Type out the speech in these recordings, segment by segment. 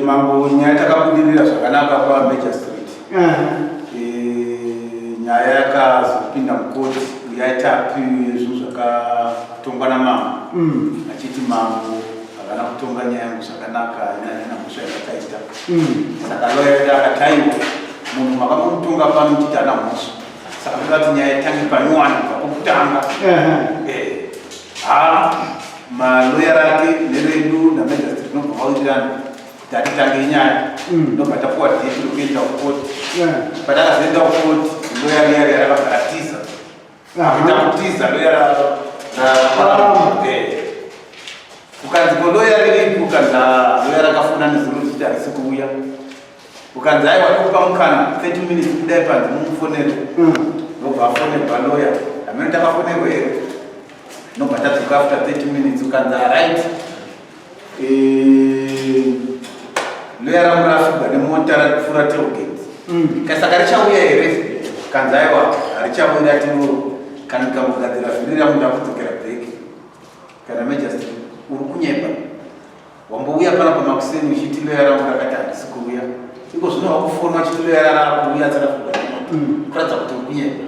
Mambo, nyaya takabudirira zvakanaka kwaMagistrate. Nyaya yakazopinda mukoti, yaitapi zvinhu zvakatongwa namambo, achiti mambo havana kutonga nyaya yangu zvakanaka, ina mhosva yavakaita. Saka loya yedu akati, aiwa, munhu makangomutonga pano muchiti haana mhosva, saka toda kuti nyaya itange panyowani kubva pokutanga. Ha, maloya rake neredu namagistrate tinobva vawirirana kuti hatitange nyaya. Ndobva tapuwa date rokuenda kukoti. Patakazoenda kukoti, loya riya riya rakabva ratiza. Kuita kutiza loya. Ukanzi, "Ko loya riripi?" Ukanzi, "Loya rakafuna nezuro richiti harisi kuuya." Ukanzi, "Aiwa, tokupa mukana 30 minutes, kudai panze mumufonere." Ndobva afonerwa loya, hamene takafonerwa here. Nobva tadzoka after 30 minutes. Ukanzi, "Alright, loya rangu rafigwa nemota, raripfuura tollgate." Kasaka richauya here? Kanzi, "Aiwa, harichauyi." Ratiwo kana ndikambogadzira vhiri rangu, ndakudzokera back. Kana magistrate, uri kunyepa. Wambouya pana pamakuseni uchiti loya rangu rakati handisi kuuya. Iko zvino wakufona uchiti loya rarakuuya, tsarafigwa nemota. Kuratidza kuti uri kunyepa.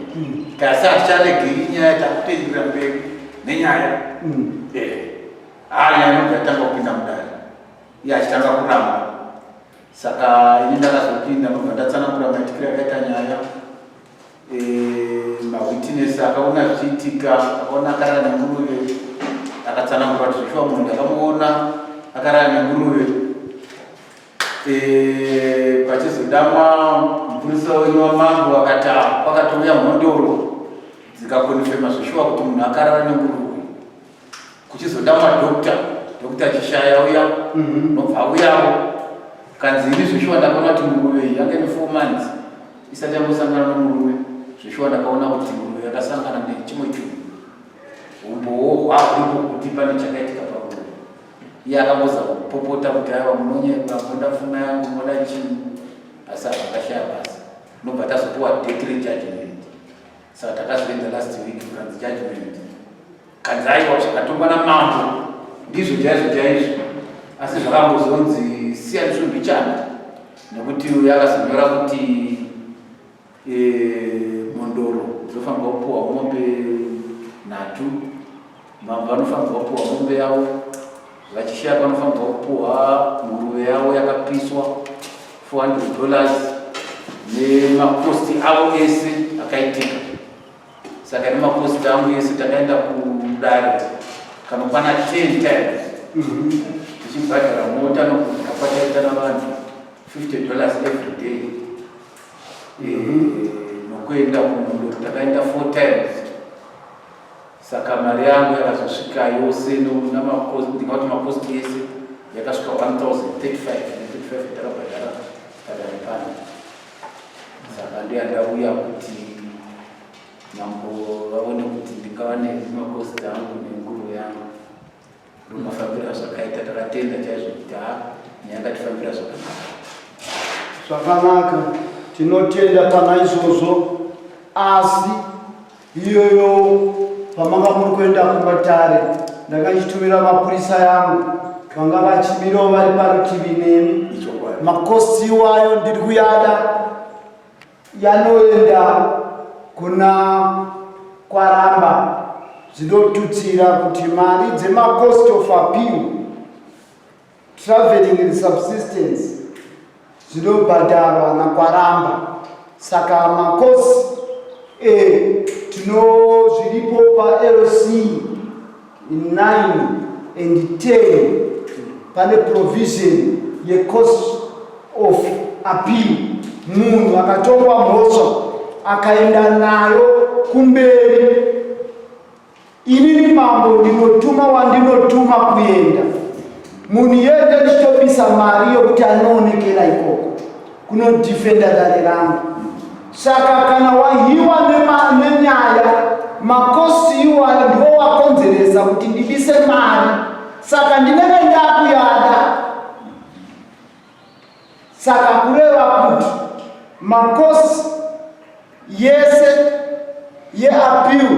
Kasi haticharegei nyaya, takutoenderera mberi nenyaya. Ha, nyaya inobva yatanga kupinda mudare, iye achitanga kuramba. Saka ini ndakazopinda, ndobva ndatsanangura maitikiro yakaita nyaya. Mawitness akaona zvichiitika, akaona akarara nenguruve, akatsanangura kuti zvishuwa munhu ndakamuona akarara nenguruve. Pachizodamwa mupurisa wenyu wamambo, akati, "Ah," kwakatouya mhondoro dzikaconfirma zvishuwa kuti munhu akarara nenguruve. Kuchizodamwa doctor, Doctor Chishaya uya. Nobva auyawo, kanzi, "Ini zvishuwa ndakaona kuti nguruve iyi yange ne 4 months isati yambosangana nomurume. Zvishuwa ndakaona kuti nguruve yakasangana nechimwe chinhu." Umbowo hwahuripo kuti pane chakaitika panguruve. Iye akamboza kupopota kuti, "Aiwa, munonyepa, munoda pfuma yangu, munoda chii," asi zvakashaya basa. Nobva tazopiwa date rejudgment. Saka takazoenda last week, kanzi judgment, kanzi, "Aiwa, zvakatongwa namambo ndizvo chaizvo chaizvo." Asi zvakambozonzi siyaniswe mbichana, nekuti uyo akazonyora kuti mhondoro dzofanirwa kupiwa mombe nhatu, mambo vanofanirwa kupiwa mombe yavo, vachishaya vanofanirwa kupiwa nguruve yavo yakapiswa, $400, nemacosts avo ese akaitika. Saka nemacosts angu ese, takaenda kudare kanokwana 10 times, tichibhadhara mota nokudya kwataita navanhu, $50 every day. Nokuenda kumhondoro takaenda four times. Saka mari yangu yakazosvika yose ndingati macosts ese yakasvika 1035 35 yatakabhadhara padare pano. Saka ndoyandauya kuti mambo vaone kuti ndingava nemacosts angu nenguruve yangu. Ndomafambiro azvakaita. Takatenda chaizvo kuti ha, nyaya yakatifambira zvakanaka. Zvakanaka, tinotenda pana izvozvo. Asi iyoyo pamanga muri kuenda kumatare, ndakanditumira mapurisa yangu, vanga vachimirawo vari parutivi nemi. Ichokwadi. Macosts iwayo ndiri kuyada, yanoenda kuna Kwaramba. Zvinotutsira kuti mari dzemacost of appeal, traveling and subsistence zvinobhadharwa naKwaramba. Saka macosts tino zviripo paLC 9 and 10, pane provision yecost of appeal. Munhu akatongwa mhosva akaenda nayo kumberi, inini mambo ndinotuma wandinotuma kuenda munhu iyeye, ndichitobisa mari yokuti anoonekera ikoko kunodefenda dare rangu. Saka kana wahiwa nenyaya, macosts iwayo ndiwo wakonzeresa kuti ndibise mari, saka ndinenge ndakuyada. Saka kureva kuti macosts yese yeappeal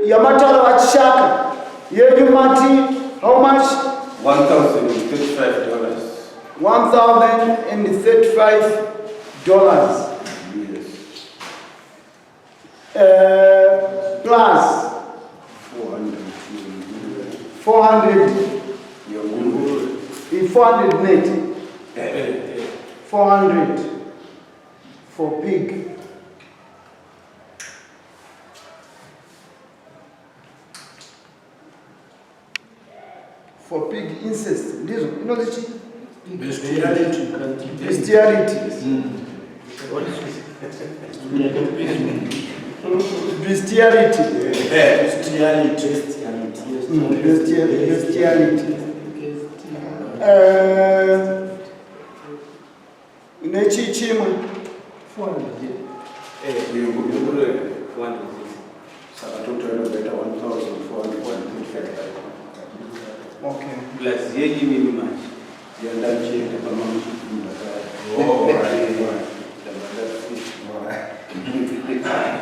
yamataro achishaka yedu, mati how much? $1035. $1035. Yes. Plus 400. 400. Yenguruve. 400 net. 400 for pig. For pig incest. Ndizvo inonzi chii? Bestiality. Bestiality. Bestiality. Bestiality. Bestiality. Nechii chimwe? Yenguruve. Saka total inoita 1435. Okay. Plus yenyu mimi manje. Yandachienda pamamuchibvunda. Oh, right.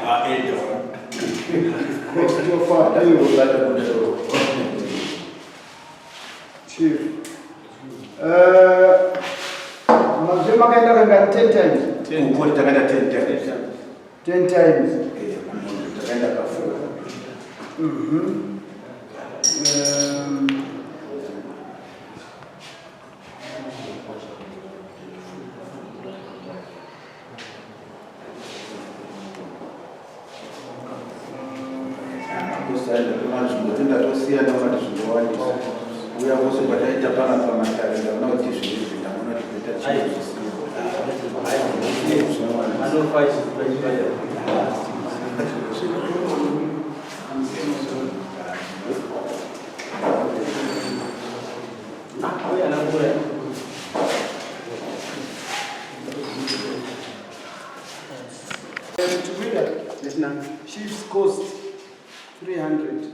Ah, Edo. Christopher Ndaingobata kudaro. Chief. Mazve makaenda kangani? 10 times? Kukoti takaenda 10 times. 10 times. Kumombe takaenda ka4. Kusaenda kumanzvimbo dzindatosiyana mati zvingowandisa. Uya kwose kwataita pana pamatare, ndaona kuti zvinezvi ndaona kuti kuita chinhu zvisina. Anofa chipachipaya. Uya nambuya. Chigwida, chief's cost 300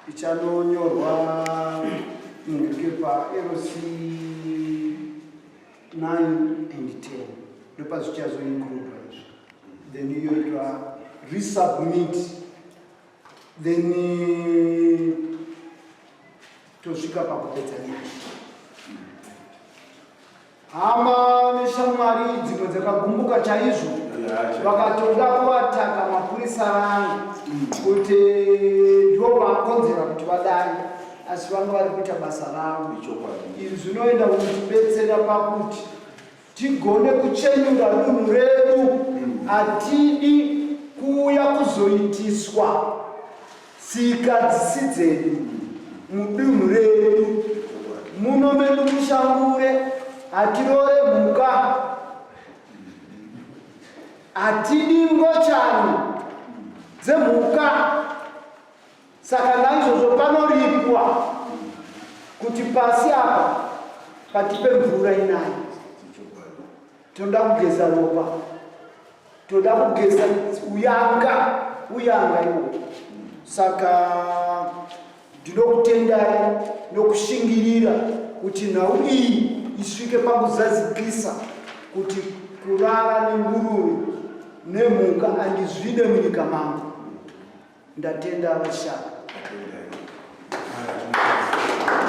ichanonyorwa pa LC 9 and 10, ndopazvichazoincludwa izvi, then yoitwa resubmit, then tosvika pakupedza nyaya. Hama neshamwari dzimwe dzakagumbuka chaizvo, vakatoda kuvataka mapurisa vangu kuti ndo vakonzera kuti vadai, asi vanga vari kuita basa ravo. Ichokwadi. Izvi zvinoenda kutibetsera pakuti tigone kuchenyura dunhu redu. Hatidi kuuya kuzoitiswa tsika dzisi dzedu mudunhu redu muno medu. Mushangure hatirore mhuka, hatidi ngochani dzemhuka. Saka naizvozvo panoripwa kuti pasi apa patipe mvura inayo. Toda kugeza ropa, toda kugeza uyanga, uyanga iwo. Saka ndinokutendai nokushingirira kuti nhau iyi isvike pakuzadzikisa kuti kurara nenguruve nemhuka handizvide munyika mangu. Ndatenda, vashaka.